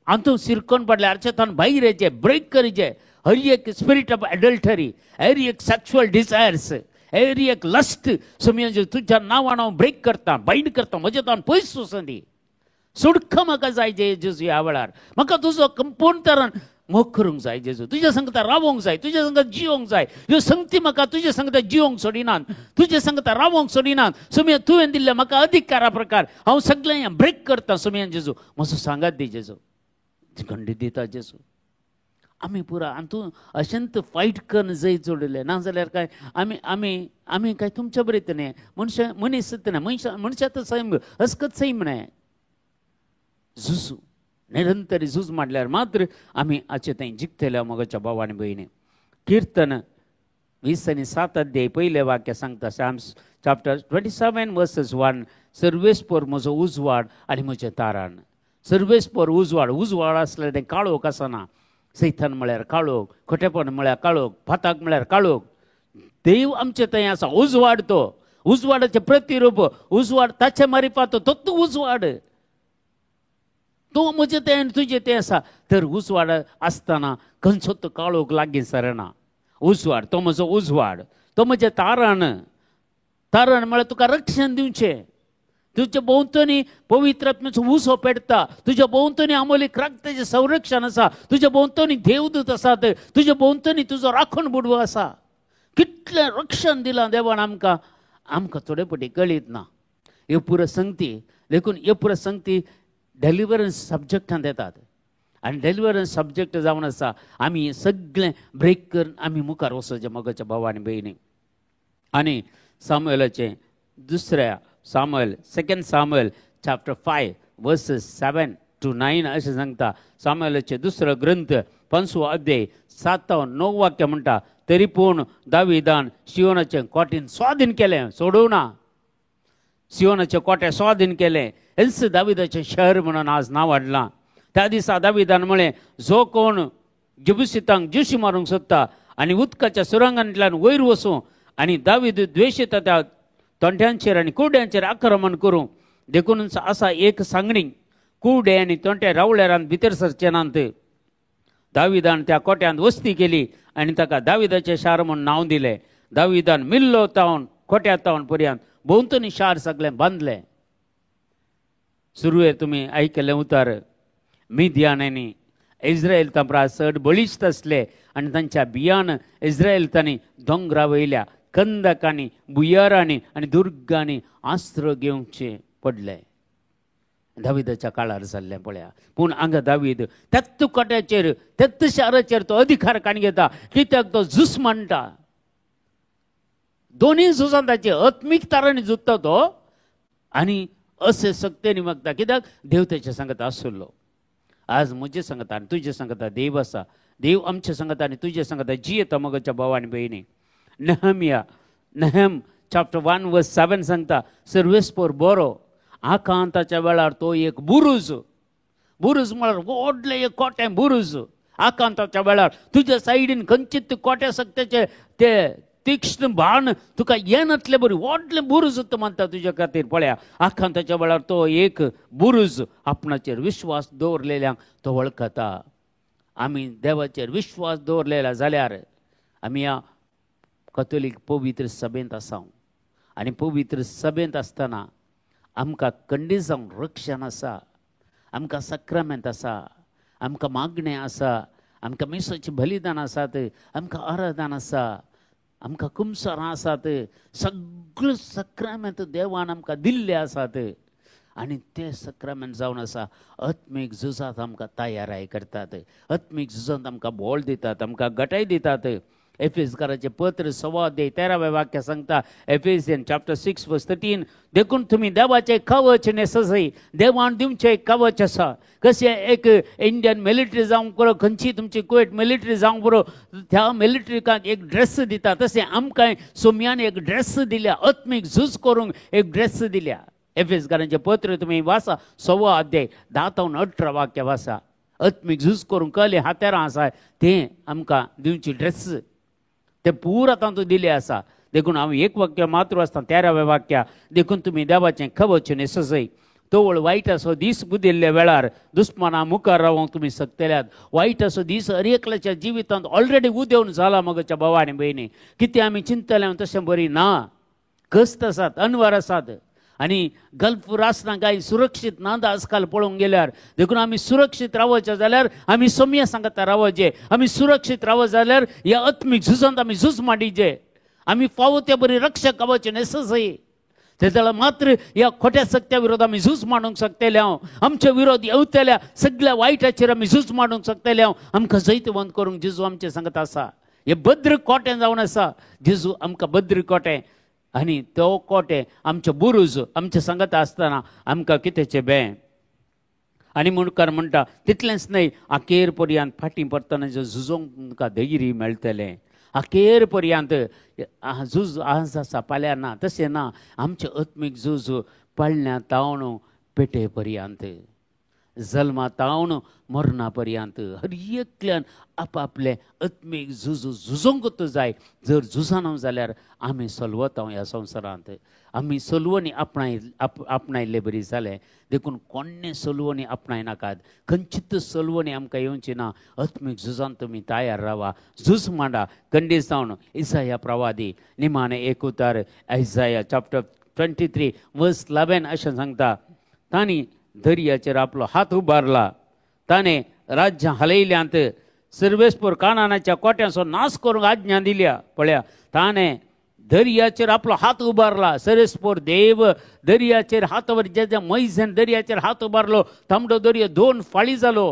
S1: हातूंत सिरकोन पडल्यार हाचे तावन भायर येचे, ब्रेक करीचे. हर एक स्पिरीट ऑफ एडल्टरी, हर एक सेक्शुअल डिजायर्स, हर एक लस्ट सुमया तुज्या नांवान हांव ब्रेक करता, बायंड करता, म्हज्या तावन पयस वचून दी, सुडख म्हाका जाय जेजू ह्या वेळार, म्हाका तुजो कंपूर्ण तरान मोग करूंक जाय जेजू, तुज्या संगता रावोंक जाय, तुज्या संगता जिवोंक जाय. ह्यो संगती म्हाका तुज्या संगता जिवोंक सोडिनात, तुज्या संगता रावोंक सोडिनात. सुमया तुवें दिल्ल्या म्हाका अधिकारा प्रकार हांव सगळें ब्रेक करता. सुमया जेजू म्हजो सांगात दी जेजू, खंडीत दिता जेजू. आमी पुरा हातूंत अशेंत फायट करून जैत जोडिल्लें ना जाल्यार काय आमी आमी आमी काय तुमच्या बरें न्हय, मनशां मनीस न्हय, मनशां मनशां सैम अस्कत सैम न्हय. झुजू निरंतर झूज मांडल्यार मात्र आमी हाचे थंय जिखतले मोगाच्या भाव आनी भयणी. किर्तन 27 अध्याय पयलें वाक्य सांगता, Psalms chapter 27 verses 1, सर्वेस्पर म्हजो उजवाड आनी म्हजें तारण. सर्वेस्पर उजवाड, उजवाड आसल्यार तें काळोख आसना. सैतान म्हळ्यार काळोख, खोटेपण म्हळ्यार काळोख, फाताक म्हळ्यार काळोख. देव आमचे थंय आसा, उजवाड तो, उजवाडाचें प्रतिरूप, उजवाड ताचे मारिफात तो तूं उजवाड, तूं म्हजें तें आनी तुजें तें आसा. तर उजवाड आसतना खंयचो तो काळोख लागीं सरना. उजवाड तो म्हजो उजवाड, तो म्हजें तारण. तारण म्हळ्यार तुका रक्षण दिवचें. तुज्या भोंवतणी पवित्र आत्म्याचो उजो पेटता, तुज्या भोंवतणी अमोलीक रक्ताचें संरक्षण आसा, तुज्या भोंवतणी देवदूत आसात, तुज्या भोंवतणी तुजो राखण बुडवो आसा. कितलें रक्षण दिलां देवान आमकां, आमकां थोडे पटी कळीत ना. ह्यो पुरो संगती, देखून ह्यो पुरो संगती डेलिवरन्स सब्जॅक्टान येतात आनी डेलिवरन्स सब्जॅक्ट जावन आसा. आमी सगळें ब्रेक करून आमी मुखार वचोचें मोगाच्या भाव आनी भयणी. आनी सामुएलाचें दुसऱ्या Samuel, 2 Samuel chapter 5 versus 7 to 9 अशें सांगता. सामुएलाचें दुसरो ग्रंथ 5वो अध्याय 7 9 वाक्य म्हणटा, तरी पूण दावीदान सियोनाचें कोटीन स्वाधीन केलें, सोडूना. सियोनाचें कोटे स्वाधीन केलें, हेंच दावीदाचें शहर म्हणून आज नांव हाडलां. त्या दिसा दावीदान म्हळें, जो कोण जेबुसितांक ज्युशी मारूंक सोदता आनी उदकाच्या सुरंगांतल्यान वयर वचूं आनी दावीद द्वेशता त्या तोंट्यांचेर आनी कुड्यांचेर आक्रमण करूं. देखूनच आसा एक सांगणी, कुडे आनी तोंटे रावळेरान भितर सरचे नात. दावीदान त्या कोट्यांत वस्ती केली आनी ताका दावीदाचें शार म्हूण नांव दिलें. दावीदान मिल्लो तावन कोट्या तावन पर्यंत भोंवतणी शार सगळें बांदलें. सुरवेर तुमी आयकलें उतर, मिदियानांनी इस्रायल तांप्रा चड बळिश्ट आसले आनी तांच्या बियान इस्रायल तांणी दोंगरा वयल्या कंदकांनी, भुंयारांनी आनी दुर्गांनी आस्त्र घेवचे पडले. दावीदाच्या काळार जाल्लें पळया. पूण हांगा दावीद त्याच कोट्याचेर, त्याच शाराचेर तो अधिकार काण घेता. कित्याक तो झूस म्हणटा. दोनूय झुजान ताचे आत्मीक तारांनी झुजता तो आनी अशें सक्तेनी मागता. कित्याक देव ताचे सांगता आसलो. आज म्हजे सांगता आनी तुजे सांगता देव आसा. देव आमचे सांगता आनी तुजे सांगता जियेता मोगाच्या भाव आनी भयणी. नहमिया, नहम चॅप्टर 1 वर्स 7 सांगता, सर्वेस्पर बरो आकांताच्या वेळार तो एक बुरूज. बुरूज म्हळ्यार व्हडलें एक कोटें बुरूज. आकांताच्या वेळार तुज्या सायडीन खंयचीच कोट्या सक्त्याचे ते तीक्ष्ण बाण तुका येनातले बरी व्हडलें बुरूज मानता तुज्या खातीर. पळया, आकांताच्या वेळार तो एक बुरूज आपणाचेर विश्वास दवरलेल्यांक तो वळखता. आमी देवाचेर विश्वास दवरलेला जाल्यार आमी ह्या कथोलीक पवित्र सभेंत आसा आनी पवित्र सभेंत आसतना आमकां खंडीत जावन रक्षण आसा, आमकां सक्रामेंत आसा, आमकां मागणें आसा, आमकां मिसाचें बलिदान आसात, आमकां आराधन आसा, आमकां कुमसरां आसात. सगळें सक्रामेंत देवान आमकां दिल्ले आसात आनी ते सक्रामेंत जावन आसा आत्मीक झुजांत आमकां तयाराय करतात, आत्मीक झुजांत आमकां बोळ दितात, आमकां गटाय दितात. एफेसकाराचें पत्र 1.25 अध्याय 13व्या वाक्य सांगता, एफेसियन चॅप्टर 6 वर्स 13, देखून तुमी देवाचें कवच न्हेससय. देवान दिवचें कवच आसा. कशें एक इंडियन मिलिटरी जावंक पुरो, खंयची तुमची कुवेट मिलिटरी जावंक पुरो, त्या मिलिटरीकाक एक ड्रेस दिता, तशें आमकां सोम्यान एक ड्रेस दिल्या, आत्मीक झूज करूंक एक ड्रेस दिल्या. एफेसकारांचें पत्र तुमी वाचा, 1.25 अध्याय 10 ते 18 वाक्य वाचा. आत्मीक झूज करूंक कहले हातेरां आसा तें आमकां दिवची ड्रेस ते पुरा तातूंत दिले आसा. देखून हांव एक वाक्य मात्र वाचता, 13व्या वाक्या, देखून तुमी देवाचें कवच न्हेससय. तवळ वायट असो दीस बुदिल्ल्या वेळार दुस्माना मुखार रावंक तुमी शकतल्यात. वायट असो दीस हर एकल्याच्या जिवितांत ऑलरेडी उदेवन जाला मोगाच्या भावा आनी भयणी. कितें आमी चिंतले तशें बरी ना. कश्ट आसात, अनवर आसात आनी गल्फ राष्ट्रां कांय सुरक्षीत ना आजकाल पळोवंक गेल्यार. देखून आमी सुरक्षीत रावचें जाल्यार आमी सोम्या सांगता रावचें. आमी सुरक्षीत रावत जाल्यार ह्या आत्मीक झुजांत आमी झूज मांडीचे. आमी फावो त्या बरी रक्षा कवच न्हेससय. ते जाल्यार मात्र ह्या खोट्या सक्त्या विरोध आमी झूज मांडूंक शकतले. हांव आमचे विरोध येवतल्या सगळ्या वायटाचेर आमी झूज मांडूंक शकतले. हांव आमकां जैतवंत करूंक जेजू आमचें सांगत आसा. हे भद्र कोटें जावन आसा. जेजू आमकां भद्र कोटें आनी तो कोटे आमचे बुरूज आमचे सांगत आसतना आमकां कितेंचें बें. आनी मुणकार म्हणटा तितलेंच न्हय, अखेर पर्यंत फाटीं पडटना जो झुजोंक तुमकां धैर्य मेळटलें. अखेर पर्यंत झूज आज आसा फाल्यां ना, तशें ना. आमचें आत्मीक झूज पळण्या तावन पेटे पर्यंत, जल्मा तावन मरणा पर्यंत हर एकल्यान आपापलें आत्मीक झूज झुजोंकूच जाय. जर झुजाना जाल्यार आमी सलवता ह्या संवसारांत, आमी सलवणी आपणायल्ले बरी जालें. देखून कोण्णें सलवणी आपणायनाकात, खंयचीच सलवणी आमकां येवची ना. आत्मीक झुजान तुमी तयार रावा, झूज मांडा. खंडीत जावन इसाया प्रवादी निमाणें एक उतार Isaiah chapter 23 verse 11 अशें सांगता, तांणी दर्याचेर आपलो हात उबारला, ताणें राज्यां हालयल्यांत, सर्वेस्पर कानानाच्या कोट्यांचो नाश करूंक आज्ञा दिल्या. पळया, ताणें दर्याचेर आपलो हात उबारला. सर्वेस्पर देव दर्याचेर हात उबार, जे मैझेन दर्याचेर हात उबारलो, तांबडो दर्या दोन फाळी जालो.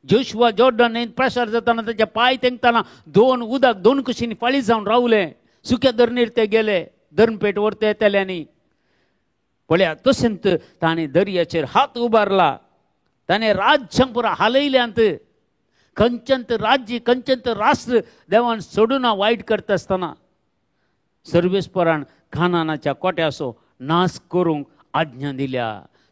S1: जोशुआ जॉर्डन न्हंयेंत प्रसार जाताना ताच्या पांय तेंकतना दोन उदक दोन कुशींनी फाळी जावन रावले. सुक्या धरणीर ते गेले, धर्मपेट वरते येतल्यांनी. पळया, तशेंच ताणें दर्याचेर हात उबारला, ताणें राज्यां पुरा हालयल्यांत. खंयचेंत राज्य खंयचेंत राष्ट्र देवान सोडूना वायट करता आसतना सर्वेस्परान खानानाच्या कोट्याचो नाश करूंक आज्ञा दिल्या.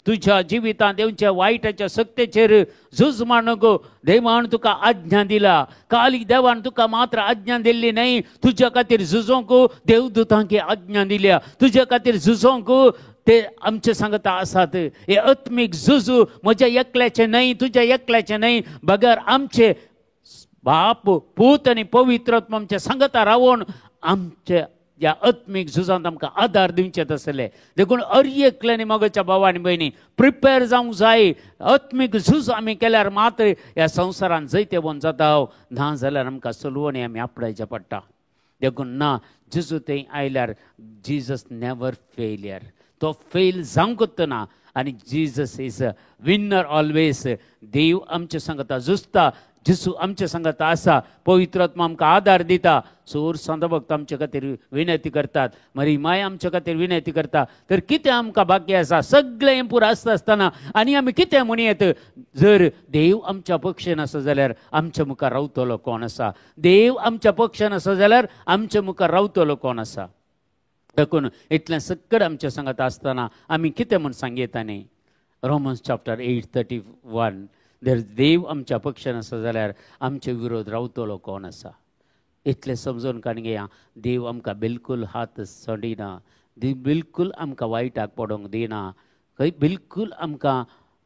S1: तुज्या जिवितांत येवच्या वायटाच्या सक्तेचेर झूज मांडूंक देवान तुका आज्ञा दिला. काली देवान तुका मात्र आज्ञा दिल्ली न्हय, तुज्या खातीर झुजोंक देवदूतांक आज्ञा दिल्या. तुज्या खातीर झुजोंक ते आमचे सांगता आसात. हे आत्मीक झुजू म्हज्या एकल्याचें न्हय, तुज्या एकल्याचें न्हय, बगर आमचे बाप पूत आनी पवित्र आत्मा आमचे सांगता रावून आमचे ह्या आत्मीक झुजांत आमकां आदार दिवचे तसले. देखून हर एकल्यानी मोगाच्या भावा आनी भयणी प्रिपेर जावंक जाय. आत्मीक झूज आमी केल्यार मात्र ह्या संवसारांत जैतेवंत जाता, ना जाल्यार आमकां सलवणी आमी आपणायचें पडटा. देखून ना, जेजू थंय आयल्यार जीजस नेवर फेलियर, तो फेल जावंकूच ना. आनी Jesus is a winner always. देव आमचे सांगता झुजता, जेजू आमचे सांगता आसा, पवित्र आत्मा आमकां आदार दिता. सोर संत भक्त आमचे खातीर विनंती करतात, मरी माय आमचे खातीर विनंती करता. तर कितें आमकां बाकी आसा? सगळें पुरो आसता आसतना आनी आमी कितें म्हणयेत? जर देव आमच्या पक्षान आसा जाल्यार आमच्या मुखार रावतलो कोण आसा? देव आमच्या पक्षान आसा जाल्यार आमच्या मुखार रावतलो कोण आसा? देखून इतलें सगळें आमच्या सांगता आसतना आमी कितें म्हूण सांगयता न्ही? रोमन्स चॅप्टर 8:31, जर देव आमच्या पक्षान आसा जाल्यार आमचे विरोध रावतलो कोण आसा? इतलें समजून काडून घेया, देव आमकां बिलकूल हात सोडिना, देव बिलकूल आमकां वायटाक पडोवंक दिना, खंय बिलकूल आमकां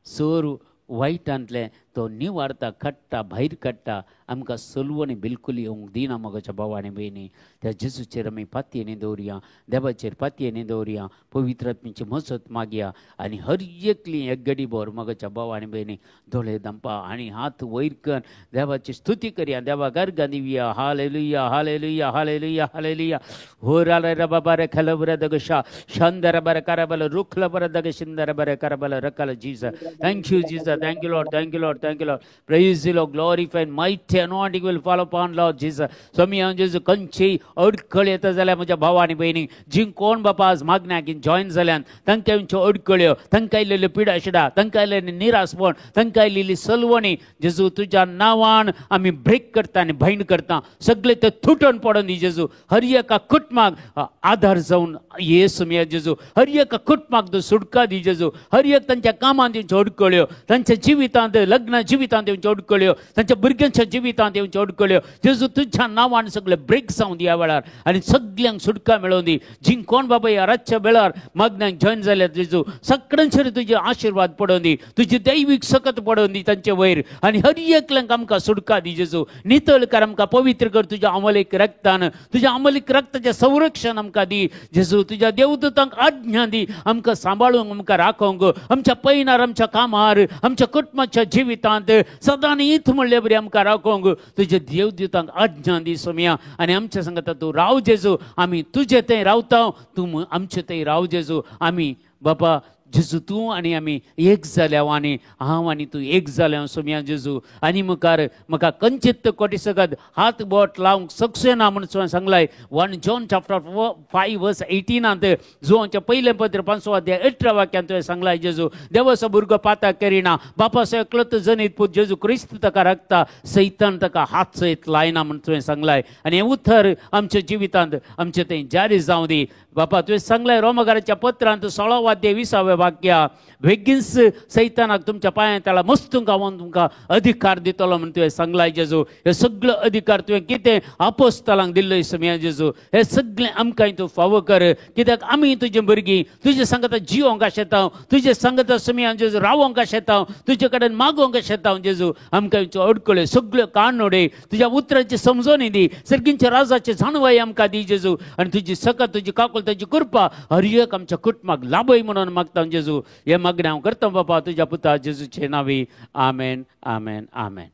S1: सोर वायटांतलें तो निवारता, काडटा, भायर काडटा. आमकां सलवणी बिलकूल येवंक दिना. मोगाच्या भावा आनी भयणी, त्या जेजूचेर आमी पातयेनी दवरुया, देवाचेर पातयेनी दवरुया, पवित्र आत्म्याची मजत मागया आनी हर एकली एक गडी भर मोगाच्या भावा आनी भयणी दोळे धांपा आनी हात वयर कर देवाची स्तुती करया, देवाक अर्घां दिवया. Hallelujah, hallelujah, hallelujah, hallelujah. हो रा बाबा रे खलबर दगशा शंदर बर करबल रुखल बर दग शिंदर बर करबल रकल. Jesus, thank you Jesus, thank you Lord, thank you Lord, thank you Lord. Praise the Lord, glorify and mighty anointing will fall upon Lord Jesus. स्वामी जेजू खंयची अडखळ येता जाल्यार म्हज्या भावा आनी भयणी जी कोण बापा आज मागण्याक जॉयन जाल्यान तांकां येवच्यो अडखळ्यो, तांकां आयिल्ल्यो पिडा शिडा, तांकां आयिल्लें निरासपण, तांकां आयिल्ली सलवणी जेजू तुज्या नांवान आमी ब्रेक करता आनी बायंड करता. सगळे ते तुटून पडोन दी जेजू. हर एका कुटुंबाक आदार जावन ये सुमया जेजू. हर एका कुटुंबाक तूं सुटका दी जेजू. हर एक तांच्या कामांत येवच्यो अडखळ्यो, तांच्या जिवितांत लग्न जिवितांत येवच्यो अडखळ्यो, तांच्या भुरग्यांच्या जिवितांत येवच्यो अडखळ्यो जेजू तुज्या नांवान सगळे ब्रेक जावन दी ह्या वेळार आनी सगल्यांक सुटका मेळोवन दी. जी कोण बाबा ह्या रातच्या वेळार मागण्यांक जॉयन जाल्यात जेजू सगळ्यांचेर तुजे आशिर्वाद पडोवन दी, तुजी दैवीक सकत पडोवन दी तांचे वयर आनी हर एकल्यांक आमकां सुटका दी जेजू. नितळ कर आमकां, पवित्र कर तुज्या अमलीक रक्तान, तुज्या अमलीक रक्ताचें संरक्षण आमकां दी जेजू. तुज्या देवदूतांक आज्ञा दी आमकां सांबाळूंक, आमकां राखोवंक, आमच्या पैनार, आमच्या कामार, आमच्या कुटुंबाच्या जिवितांत सदां हीत म्हणले बरी आमकां राखोवंक तुज्या देवदूतांक आज्ञा दी सोमया. आनी आमच्या सांगता तूं राव जेजू, आमी तुजे थंय रावता, तूं आमचे थंय राव जेजू. आमी बाबा जेजू तूं आनी आमी एक जाल्या आनी हांव आनी तूं एक जाल्या सोमया जेजू. आनी मुखार म्हाका कंचित कोटी सकत हात बोट लावंक शकचें ना म्हूण तुवें सांगलाय. 1 John chapter 5 verse 18 जुवांचें पयलें पत्र 5 अध्याय 18 वाक्यान तुवें सांगलाय जेजू, देवाचो भुरगो पाता करिना, बापाचो एकलोच जनीत पूत जेजू क्रिस्त ताका राखता, सैतान ताका हात सयत लायना म्हूण तुवें सांगलाय. आनी हें उतर आमच्या जिवितांत आमचें थंय जारी जावं दी बापा. तुवें सांगलाय रोमकाराच्या पत्रांत 16 अध्याय 20 वाक्या, बेगीनच सैतानाक तुमच्या पांयां तळा मस्तूंक हांव तुमकां अधिकार दितलो म्हूण तुवें सांगलाय जेजू. हे सगळे अधिकार तुवें कितें आपोस्तलांक दिल्लो सोमया जेजू, हे सगळें आमकां तूं फावो कर, कित्याक आमी तुजे भुरगीं, तुजे सांगता जिवोंक आशेता, तुजे सांगता सोमया जेजू रावोंक आशेता, तुजे कडेन मागोंक आशेता जेजू. आमकां अडकळ्यो सगळ्यो कानोडे तुज्या उतराची समजून दी, सर्गींच्या राजाचे जाणवाय आमकां दी जेजू. आनी तुजी सकत, तुजी काकूल, तुजी कृपा हर एक आमच्या कुटुंबाक लाभय म्हणून मागता जेजू. हे मागणें हांव करता बापा तुज्या पुता जेजूचे नांवी. आमेन, आमेन, आमेन.